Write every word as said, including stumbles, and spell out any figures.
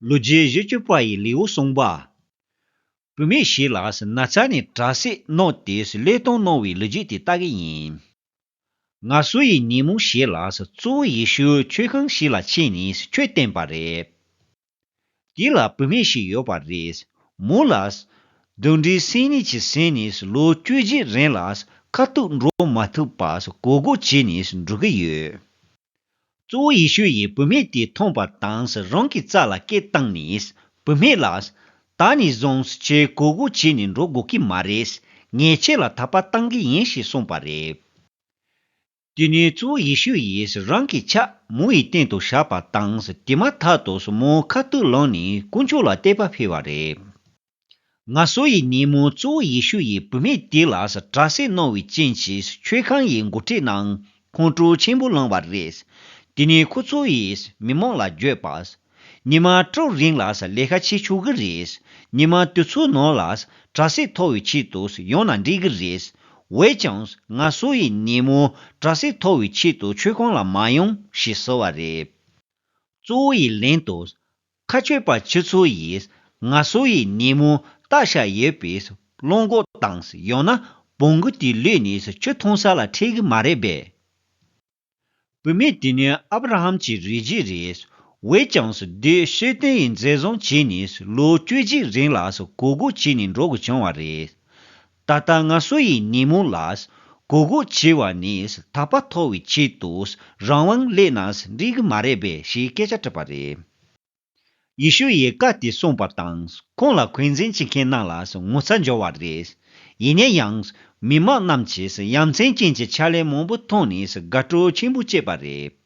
ལོ་རྒྱུས་བཞི་བཅུ་པ་ཡི་ལེའུ་གསུམ་པ། བུད་མེད་ཞིག་ལ་ན་ཚ་ནས་དྲག་སྐྱེད་གནང་སྟེ་བློས་གཏོང་གནང་བའི་ལོ་རྒྱུས་དེ་ལྟ་གི་ཡིན། ངལ་གསོ་ཡི་ཉིན་མོ་ཞིག་ལ་གཙོ་བོ་ཡེ་ཤུ་མཆོད་ཁང་ཞིག་ལ་ཕྱིན་ནས་ཆོས་བསྟན་པ་རེད། དེ་ལ་བུད་མེད་ཞིག་ཡོད་པ་རེད། མོ་ལ་གདོན་འདྲེ་སེམས་ནད་ཀྱི་ཟིན་ནས་ལོ་བཅུ་གཅིག་རིང་ལ་ཁ་ཐུག་འགྲོ་མ་ཐུབ་པ་གོ་གོ་བྱས་ནས་འགྲོ་གི་ཡོད། གཙོ་བོ་ཡེ་ཤུ་ཡིས་བུད་མེད་དེ་མཐོང་པ་དང་རང་གི་རྩ་ལ་སྐད་བཏང་ནས་བུད་མེད་ལ། ད་ནས་བཟུང་ཁྱེད་གོ་གོ་བྱས་ནས་འགྲོ་དགོས་ཀྱི་མ་རེད། ངས་ཁྱེད་ལ་ཐག་པ་བཏང་གི་ཡིན་ཞེས་གསུངས་པ་རེད། དེ་ནས་གཙོ་བོ་ཡེ་ཤུ་ཡིས་རང་གི་ཕྱག་མོ་ཡི་སྟེང་དུ་བཞག་པ་དང་དེ་མ་ཐག་ཏུ་མོ་ཁ་ཐུག་ལངས་ནས་དཀོན་མཆོག་ལ་བསྟོད་པ་ཕུལ་བ་རེད། ངལ་གསོ་ཡི་ཉིན་མོ་གཙོ་བོ་ཡེ་ཤུ་ཡིས་བུད་མེད་དེ་ལ་དྲག་སྐྱེད་གནང་བའི་རྐྱེན་གྱིས་མཆོད་ཁང་ཡི་འགོ་ཁྲིད་རྣམས་ཁོང་ཁྲོ་ཆེན་པོ་ལངས་པ་རེད། དེ་ནས་ཁོ་ཚོ་ཡིས་མི་མང་ལ་བརྗོད་པ། ཉི་མ་དྲུག་རིང་ལ་ལས་ཀ་བྱེད་ཆོག་གི་རེད། ཉི་མ་དེ་ཚོའི་ནང་ལ་དྲག་སྐྱེད་ཐོབ་པའི་ཆེད་དུ་ཡོང་ན་འགྲིག་གི་རེད། འོན་ཀྱང་ངལ་གསོ་ཡི་ཉིན་མོ་དྲག་སྐྱེད་ཐོབ་པའི་ཆེད་དུ་མཆོད་ཁང་ལ་མ་ཡོང་ཞེས་ཟེར་བ་རེད། གཙོ་བོ་ཡི་ལན་དུ། མཁའ་སྤྱོད་པ་ཁྱེད་ཚོ་ཡིས་ངལ་གསོ་ཡི་ཉིན་མོ་བཏགས་བཞག་ཡོད་པའི་གླང་གོག་དང་ཡང་ན་བོང་གུ་དེ་གློད་ནས་ཆུ་འཐུང་ས་ལ་ཁྲིད་གི་མ་རེད་པས། བུད་མེད་དེ་ནི་ཨབ་ར་ཧམ་གྱི་རིགས་རྒྱུད་རེད། འོན་ཀྱང་དེ་ཤེས་ལྡན་ཡིས་འཛིན་བཟུང་བྱས་ནས་ལོ་བཅུ་གཅིག་རིང་ལ་གོ་གོ་བྱས་ནས་འགྲོ་དགོས་བྱུང་བ་རེད། ད་ལྟ་ངལ་གསོ་ཡི་ཉིན་མོ་ལ་གོ་གོ་བྱས་པ་ནས་ཐག་པ་ཐོག་པའི་ཆེད་དུ་རང་དབང་སླེབས་ན་འགྲིག་གི་མ་རེད་པས་ཞེས་སྐད་ཆ་དྲིས་པ་རེད། ཡེ་ཤུ་ཡིས་བཀའ་དེ་གསུངས་པ་དང་ཁོང་ལ་འཁོན་འཛིན་བྱེད་མཁན་རྣམས་ལ་ངོ་ཚ་འབྱོར་བ་རེད། ཡིན་ན་ཡང་མི་མང་རྣམས་ཀྱིས་ཡ་མཚན་ཅན་གྱི་ཕྱག་ལས་མང་པོ་མཐོང་ནས་དགའ་སྤྲོ་ཆེན་པོ་སྐྱེས་པ་རེད།